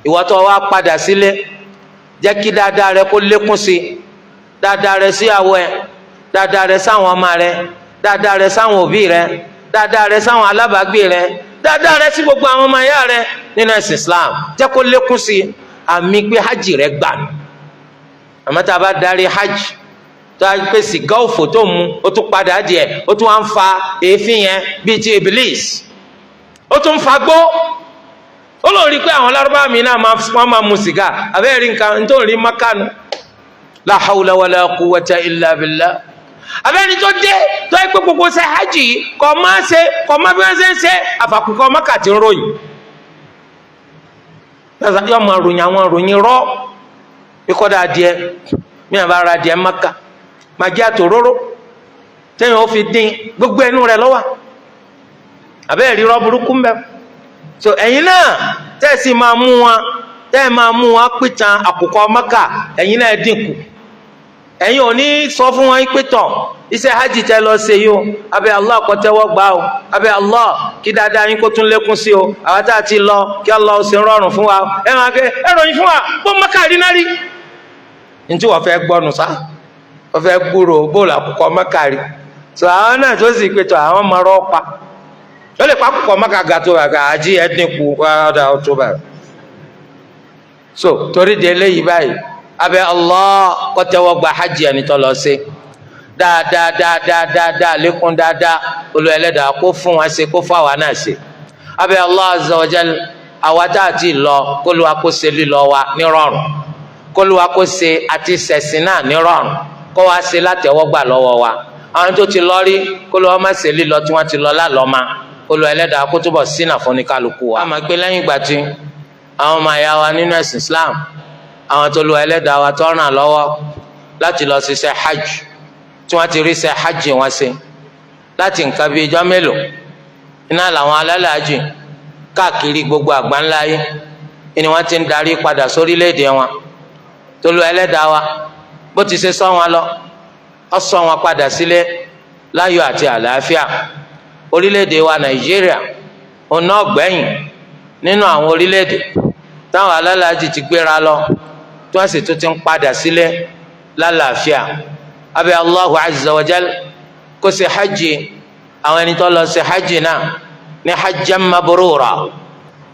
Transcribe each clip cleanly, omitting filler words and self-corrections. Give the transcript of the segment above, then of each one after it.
Ìwọ tó wá padà sílé, jẹ́ kí dáadáa rẹ kó lékún sí, dáadáa rẹ síyàwó ẹ, dáadáa rẹ sáwọn ọmọ rẹ, dáadáa rẹ sáwọn òbí rẹ, dáadáa rẹ sáwọn alábàágbé rẹ, dáadáa rẹ sí gbogbo àwọn ọmọ ẹ̀yà rẹ nínú ẹ̀sìn Islam, jẹ́ kó lékún sí. Àmì pé hajj rẹ gbà nù. Àmọ́ tá a bá darí hajj, tó a pè sìgá òfò tó mu, ó tún padà díẹ̀, ó tún wá ń fa èéfín yẹn bíi ti Iblis, ó tún ń fa gbó. Ó lóun rí i pé àwọn lárúbá mi náà wọ́n máa mu sìgá. Àbẹ́rẹ́ rí nǹkan tó ń rí mákànú. La hawla wala quwwata illa billah. Abẹ́ni tó dé tó yẹ pé gbogbo ṣe hajj kọ́ máa ṣe, kọ́ máa bí wọ́n ṣe ń ṣe, àfàkùkọ Mákà tí ń ròyìn, yóò máa ròyìn àwọn ròyìn rọ́ ikọ́ dà adìẹ. Mi àbá ra adìẹ Mákà, màgí àtòróró téèyàn ó fi dín, gbogbo ẹnu rẹ̀ lọ́wọ́. Àbẹ́rẹ́ rí rọ́ burúkú mbẹ́. So ẹ̀yin náà tẹ́sí máa mú wọn, tẹ́ máa mú wọn pìtàn àkùkọ Mákà, ẹ̀yin náà dínkù. Ẹ̀yin ò ní sọ fún wọn pé tọ̀, iṣẹ́ hajj tẹ́ lọ ṣe yìí o, abẹ́ Allah kó tẹ́wọ́ gbà o, abẹ́ Allah kí dáadáa yín kó tún lékún sí o, àwọn tá a ti lọ, kí Allah ó ṣe rọrùn fún wa. Ẹ máa fẹ́ ẹ ròyìn fún wa bó Mákà rí náà rí. Ntí wọ́n fẹ́ gbọ́nu sá, wọ́n fẹ́ gbúrò bóòlù àkùkọ Mákà rí. So àwọn náà tó sì pé tọ̀, àwọn máa rọ́ pa, ó lè pa àkùkọ Mákà ga tó bàgà àjí ẹ̀ dínkù ọ̀dà tó bàgà. So torí de eléyìí báyìí, abẹ́ Allah kó tẹ́wọ́ gba hajj ẹni tó lọ sí dáadáa, dáadáa, dáadáa, lékún dáadáa. Olú ẹlẹ́dàá kó fún wa ṣe, kó fún àwa náà ṣe. Abẹ́ Allah azza wa jal, àwa tá a ti lọ, kÓlúwa kó ṣe lílọ wa nírọ̀rùn, kÓlúwa kó ṣe àti ṣẹ̀sìn náà nírọ̀rùn, kó wa ṣe látẹ̀wọ́gbà lọ́wọ́ wa. Àwọn tó ti lọ rí, kÓlúwa má ṣe lílọ tí wọ́n ti lọ lálọ́ ma. Olú ẹlẹ́dàá kó túbọ̀ sínà fún ní kálukú wa. A máa gbé lẹ́yìn ìgbà tí àwọn ọmọ ẹ̀yà wa nínú ẹ̀sìn Islam, àwọn tó lu ẹlẹ́dàá wa tó ràn lọ́wọ́ láti lọ ṣiṣẹ́ hajj, tí wọ́n ti rí ṣe hajj wọn ṣe láti nǹkan bíi ijọ́ mélòó, iná làwọn alálàájì káàkiri gbogbo àgbáńlá yìí ni wọ́n ti ń darí padà sórílẹ̀-èdè wọn. Tó lu ẹlẹ́dàá wa bó ti ṣe sọ wọn lọ, ó sọ wọn padà sílé láyọ̀ àti àlàáfíà. Orílẹ̀-èdè wa Nàìjíríà, òun náà gbẹ̀yìn nínú àwọn orílẹ̀-èdè táwọn alálàájì ti gbéra lọ, tí wọ́n sì tún ti ń padà sílé lálàáfíà. Abẹ́ Allahu azza wa jal kó ṣe hajj àwọn ẹni tó lọ ṣe hajj náà ní hajjan mabrura.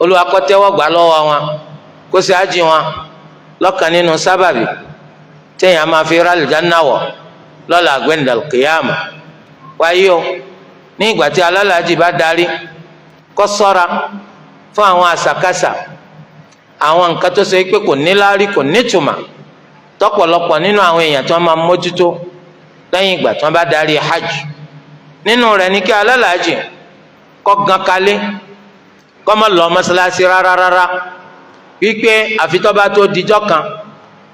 Olúwa kó tẹ́wọ́ gbà lọ́wọ́ wọn, kó ṣe hajj wọn lọ́kàn nínú sábàbí téèyàn máa fi rálì jáná wọ̀ lọ́la gbẹ̀ndàl kìyàmù. Wáyé o, ní ìgbà tí alálàájì bá darí, kó ṣọ́ra fún àwọn àṣàkáṣà, àwọn nǹkan tó ṣe pé kò níláárí, kò nítumà, tọ́pọ̀lọpọ̀ nínú àwọn èèyàn tí wọ́n máa mójútó lẹ́yìn ìgbà tí wọ́n bá darí hajj. Nínú rẹ̀ ní kí alálàájì kó gan kalẹ̀, kó má lọ mọ́sálásí rárá rárá, wípé àfi tó bá tó dijọ́ kan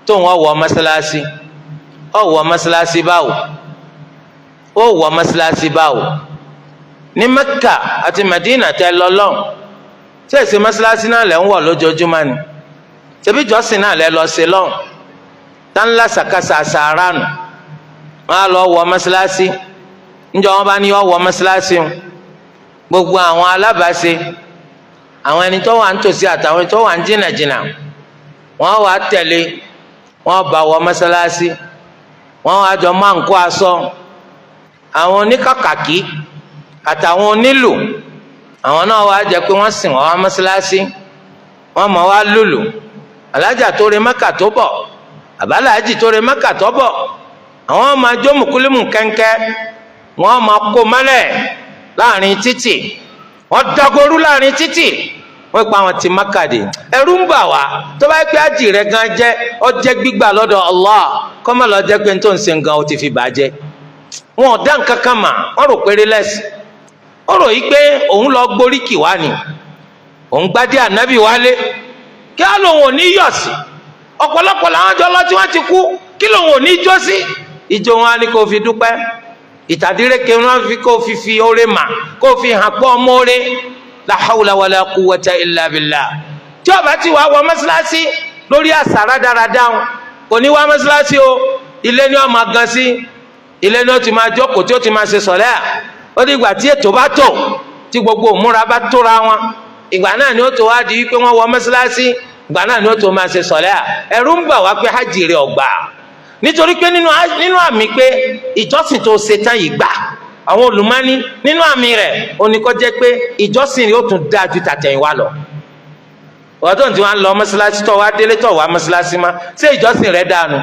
tó wọ́n wọ mọ́sálásí. Ó wọ mọ́sálásí báwo? Ó wọ mọ́sálásí báwo? Ní Mẹ́kà àti Mẹ́dínà tẹ́ lọ lọ́hùn, tí èsì mọ́sálásí náà lẹ́ ń wọ̀ lójoojúmọ́ ni? Ṣebí jọ́sìn náà lẹ́ lọ sí lọ́hùn? Tá ńlá sàkásà sàárà nù, wọ́n á lọ wọ mọ́sálásí. Níjọ́ wọn bá ní ọ wọ mọ́sálásí o, gbogbo àwọn alábàáṣe, àwọn ẹni tó wà ń tòsí àtàwọn ẹni tó wà ń jìnnàjìnnà, wọ́n wà tẹ̀lé, wọ́n bá wọ mọ́sálásí, wọ́n wá jọ máa ń kó aṣọ. Àwọn oníkàkàkí àtàwọn onílù, àwọn náà wá jẹ́ pé wọ́n sìn wọ́n wá mọ́sálásí, wọ́n mọ̀ wá lùlù. Alájà tó re Mẹ́kà tó bọ̀, àbálàájì tó re Mẹ́kà tó bọ̀, àwọn máa jó mùkúlùmù kẹ́ńkẹ́, wọ́n máa kó mọ́lẹ̀ láàrin títì, wọ́n dagoru láàrin títì, wọ́n pa àwọn ti Mẹ́kà dé. Ẹ̀rù ń bà wá, tó bá pẹ́ àjì rẹ̀ gan jẹ́ ó jẹ́ gbígbà lọ́dọ̀ Allah, kọ́mọ́ lọ jẹ́ pé tó ń ṣe gan ó ti fi bàjẹ́. Wọn ò dá nǹkan kan mà, wọ́n rò péré lẹ́sìn, ó rò yí pé òun lọ gbóríkì wá ni, òun gbádé ànábì wálé, kí á lòun ò ní yọ̀ sí. Ọ̀pọ̀lọpọ̀ làwọn jọ lọ tí wọ́n ti kú, kí lòun ò ní jó sí? Ìjó wọn á ní kó fi dúpẹ́, ìtàdíreke wọn fi kó fi oore mà, kó fi hàn pọ́ ọmọ oore. La hawla wala quwwata illa billah. Tí ó bá ti wá wọ mọ́sálásí lórí àṣà rádaràdá, kò ní wá mọ́sálásí o. Ilé ni wọ́n máa gan sí, ilé ni ó ti máa jókòó, tí ó ti máa ṣe sọ̀lẹ́ à. Ó dìgbà tí ètò bá tò, tí gbogbo òmúra bá tóra wọn, ìgbà náà ni ó tó wá di wípé wọ́n wọ mọ́sálásí. Gbà náà ni ó tó máa ṣe sọ̀lẹ́ à. Ẹ̀rù ń bà wá pé hajj rẹ̀ ọ̀gbà, nítorí pé nínú àmì pé ìjọsìn tó ṣe tán yìí gbà, àwọn olùmọ́ni nínú àmì rẹ̀ oníkọ́ jẹ́ pé ìjọsìn yóò tún dáa ju tàtẹ̀yìnwá lọ. Wọ́n tó ń tí wọ́n lọ mọ́ṣáláṣí tó wá délé tó wá mọ́ṣáláṣí má, ṣé ìjọsìn rẹ̀ dànù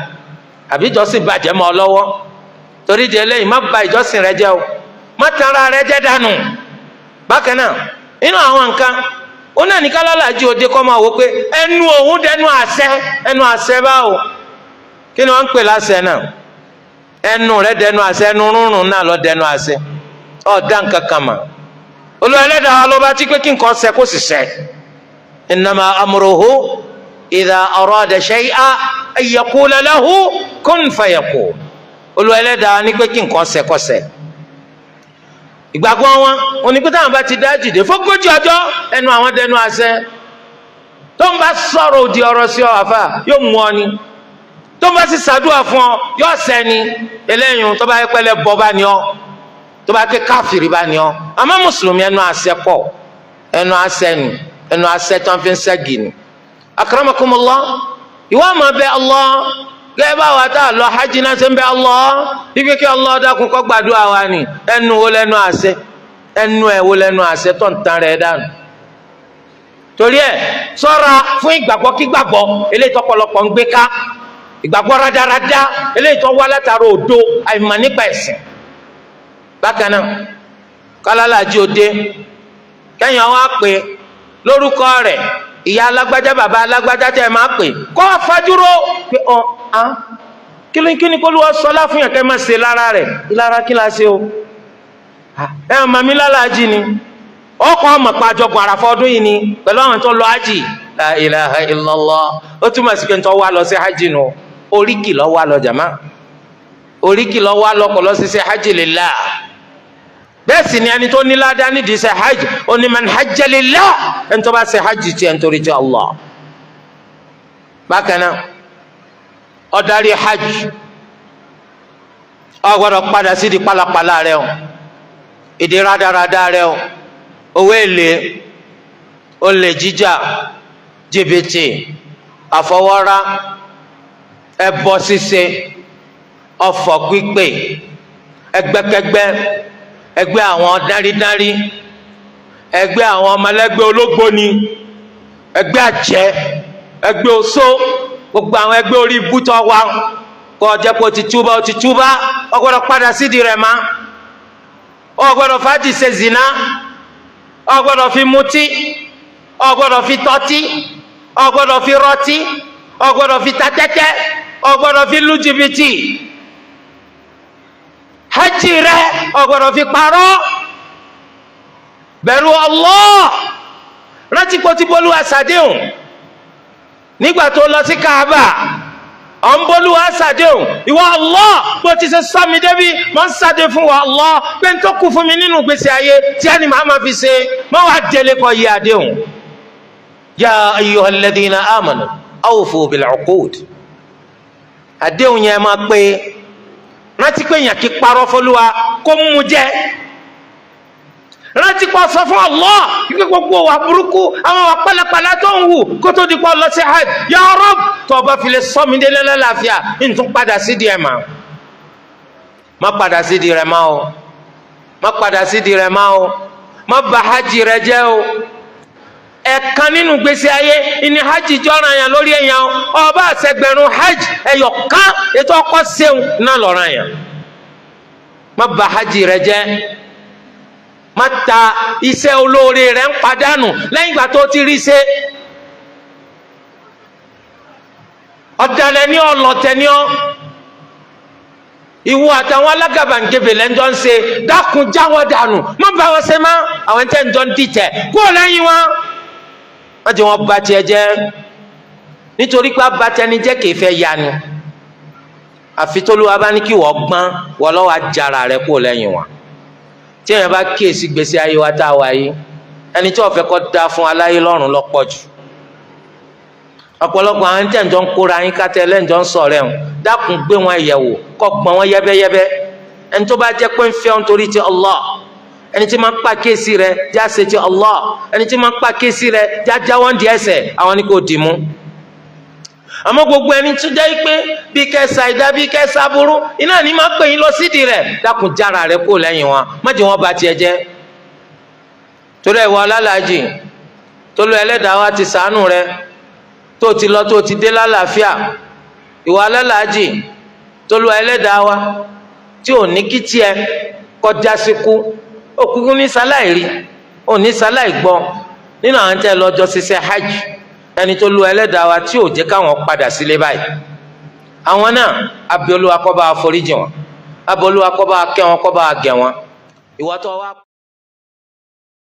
àbí ìjọsìn bàjẹ́ mọ́ ọ lọ́wọ́? Torí di eléyìí, má bà ìjọsìn rẹ̀ jẹ́ o, má tanra rẹ̀ jẹ́ dànù. Bákan náà, nínú àwọn nǹkan ó náà ní kálálàájì òde kọ́ máa wò pé ẹnu òun dẹnu àṣẹ. Ẹnu àṣẹ báwo? Kí ni wọ́n ń pè láṣẹ náà? Ẹnu rẹ̀ dẹnu àṣẹ, ẹnu rúnrún náà lọ dẹnu àṣẹ. Ọ̀dà nǹkan kan mà, Olúwa Ẹlẹ́dàá ló bá tí pé kí nǹkan ṣẹ kó sì ṣẹ. Innama amruhu idha arada shay'an an yaqula lahu kun fayakun. Olúwa Ẹlẹ́dàá ní pé kí nǹkan ṣẹ kó ṣẹ. Ìgbàgbọ́ wọn onípẹ́ táwọn bá ti dá jìde fógójì ọjọ́, ẹnu àwọn dẹnu àṣẹ. Tó ń bá sọ̀rọ̀ òdì ọ̀rọ̀ sí ọ, àfà, yóò mú ọ ni. Tó ń bá sì ṣàdúrà fún ọ, yóò sẹ́ni eléyìí. Tó bá yẹ pẹ́lẹ́ bọ́ bá ní ọ, tó bá ké káfìrí bá ní ọ. Àmọ́ mùsùlùmí, ẹnu àṣẹ pọ̀, ẹnu àṣẹ ni, ẹnu àṣẹ tó ń fi ń ṣẹ́gi ni. Akramakumullah, ìwọ àmọ́ bẹ Allah gẹ́gẹ́ bá wa tá a lọ hajj náà ṣe ń bẹ Allah ibi kí Allah dákun kó gbàdúrà wa ni. Ẹnu wo lẹ́nu àṣẹ? Ẹnu ẹ̀ wo lẹ́nu àṣẹ tó ń tan rẹ̀ dànù? Torí ẹ̀, ṣọ́ra fún ìgbàgbọ́ kígbàgbọ́ eléyìí tó pọ̀lọpọ̀ ń gbé ká, ìgbàgbọ́ rádaràdá eléyìí tó wá látara òdo àìmọ̀ nípa ẹ̀sìn. Bákan náà, kálálàájì òde kẹ́yìn àwọn àpè lórúkọ rẹ̀, ìyá alágbájá, bàbá alágbájá tẹ́ ẹ máa pè, kó fajúro pé ọ á kí ni kí ni kó ló wá sọlá fún yàn kẹ́ máa ṣe lára rẹ̀. Ìlara kí la ṣe o? Ẹ màmí lálàájì ni ọkọ̀ ọmọ pàjọgùn àràfọ́ ọdún yìí ni pẹ̀lú àwọn tó lọ hajj. La ilaha illallah. Ó túmọ̀ sí pé ń tọ́ wá lọ sí hajj nù, oríkì lọ́ wá lọ jàmá, oríkì lọ́ wá lọ, kọ́ lọ sí ṣe hajj lillah. Bẹ́ẹ̀ sì ni ẹni tó ní ládàá nídìí ṣe hajj, ó ní man hajja lillah, ẹni tó bá ṣe hajj tiẹ̀ nítorí ti Allah. Bákan náà, ó darí hajj, ó gbọ́dọ̀ padà sí di pálapàla rẹ o, ìdí rádaràda rẹ o, owó èlé, olè jíjà, jìbìtì, àfọwọ́rá, ẹbọ ṣíṣe, ọ̀fọ̀ pípé, ẹgbẹ́kẹ́gbẹ́, ẹgbẹ́ àwọn dáridári, ẹgbẹ́ àwọn ọmọlẹ́gbẹ́ ológbóni, ẹgbẹ́ àjẹ́, ẹgbẹ́ oṣó, gbogbo àwọn ẹgbẹ́ orí ibùtọ̀ wa, kọ́ jẹ́ pé o ti túbá, o ti túbá, o gbọ́dọ̀ padà sídìí rẹ̀ má. O gbọ́dọ̀ fàájì ṣe zina, o gbọ́dọ̀ fi mutí, o gbọ́dọ̀ fi tọ́tí, o gbọ́dọ̀ fi rọtí, o gbọ́dọ̀ fi ta tẹ́tẹ́, o gbọ́dọ̀ fi lu jìbìtì. Hajj rẹ, o gbọ́dọ̀ fi parọ́. Bẹ̀rù Allah, rántí pé o ti bọ́lúwa ṣàdéhùn nígbà tó lọ sí Kaaba. Ọ̀ ń bọ́lúwa ṣàdéhùn, ìwọ Allah, bó ti ṣe sọ mi débi, mọ̀ ń ṣàdé fún wa Allah pé n tó kù fún mi nínú gbèsè ayé tí a ní màá ma fi ṣe mọ́ wàá délé kọ́ yí àdéhùn. Ya ayyuhal ladhina amanu awfu bil uqud. Àdéhùn yẹn máa pé. Rántí pé èèyàn kì í parọ́ fọlúwa kó mú jẹ. Rántí pé sọ fún Allah wípé gbogbo wa burúkú, àwọn wa pálapàla tó ń wù kó tó di pọ̀ lọ sí hajj, ya Rabb, tó o bá fi lè sọ mi délé lálàáfíà, n tún padà sí di ẹ̀ mà. Má padà sí di rẹ̀ má o, má padà sí di rẹ̀ má o, má bà hajj rẹ̀ jẹ́ o. Ẹ̀kan nínú gbèsè ayé ìní hajj jọ́ràn yàn lórí èèyàn. Ọba àṣẹgbẹ̀rún hajj, ẹ̀yọ̀ kan ètò ọkọ̀ sẹ́wọ̀n náà lọ́ràn yàn. Má bà hajj rẹ̀ jẹ́. Má ta iṣẹ́ olóore rẹ̀ ń padànù lẹ́yìn ìgbà tó ti rí ṣe. Ọ̀dàlẹ̀ ní ọlọ́tẹ̀ ní ọ́, ìwọ àtàwọn alágàbàǹgebè lẹ́njọ́ ń ṣe. Dákun, jáwọ́ dànù, má bá wọn ṣe má. Àwọn tẹ́ ń jọ ń dìtẹ̀, kúrò lẹ́yìn wọn. Wọ́n ti wọn ba tiẹ̀ jẹ́, nítorí pé abatẹni jẹ́ kìí fẹ́ yanu. Àfi t'Olúwa bá ní kí wọ́n gbọ́n, wọ́n lọ́wọ́ ajara rẹ̀ kúrò lẹ́yìn wọn. Tí èèyàn bá kíyèsí gbèsè ayé wa tá a wà yìí, ẹni tí wọ́n fẹ́ kọ́ da fún aláyé lọ́rùn lọ́pọ̀ jù. Ọ̀pọ̀lọpọ̀ àwọn tẹ̀ ń jọ ń kóra yín kátẹ́ lẹ́ǹjọ́ ń sọ̀rọ̀ ẹ̀hún, dákun, gbé wọn yẹ̀wò, kọ́ gbọ́n wọn yẹ́bẹ́yẹ́bẹ́. Ẹni tó bá jẹ́ pé ń fẹ́ ọ́n torí ti Allah, Ẹni tí máa ń pa kéésì rẹ já ṣe ti Allah, ẹni tí máa ń pa kéésì rẹ já jáwọ́ ń di ẹsẹ̀, àwọn ni kò dì mú. Àmọ́ gbogbo ẹni tó jẹ́ pé bí kẹsà ìdá, bí kẹsà burú iná ní máa pè yín lọ sídìí rẹ̀, dákun, jára rẹ kó lẹ́yìn wọn, má jẹ́ wọn bà tiẹ̀ jẹ́. Torí ẹ̀wọ̀ alálàájì tó lọ, ẹlẹ́dàá wa ti sàánú rẹ tó ti lọ, tó ti dé lálàáfíà. Ìwọ alálàájì tó lọ, ẹlẹ́dàá wa tí ò ní kí tiẹ̀ kọjá sí kú, òkúkú ní sáláì rí, ò ní sáláì gbọ́ nínú àwọn tẹ́ lọ́jọ́ ṣiṣẹ́ hajj, ẹni tó lu ẹlẹ́dàá wa tí ò jẹ́ káwọn padà sílé báyìí, àwọn náà, abiolúwa kó bá foríjì wọn, abiolúwa kó bá kẹ́ wọn, kó bá gẹ̀ wọn. Ìwọ tó wá.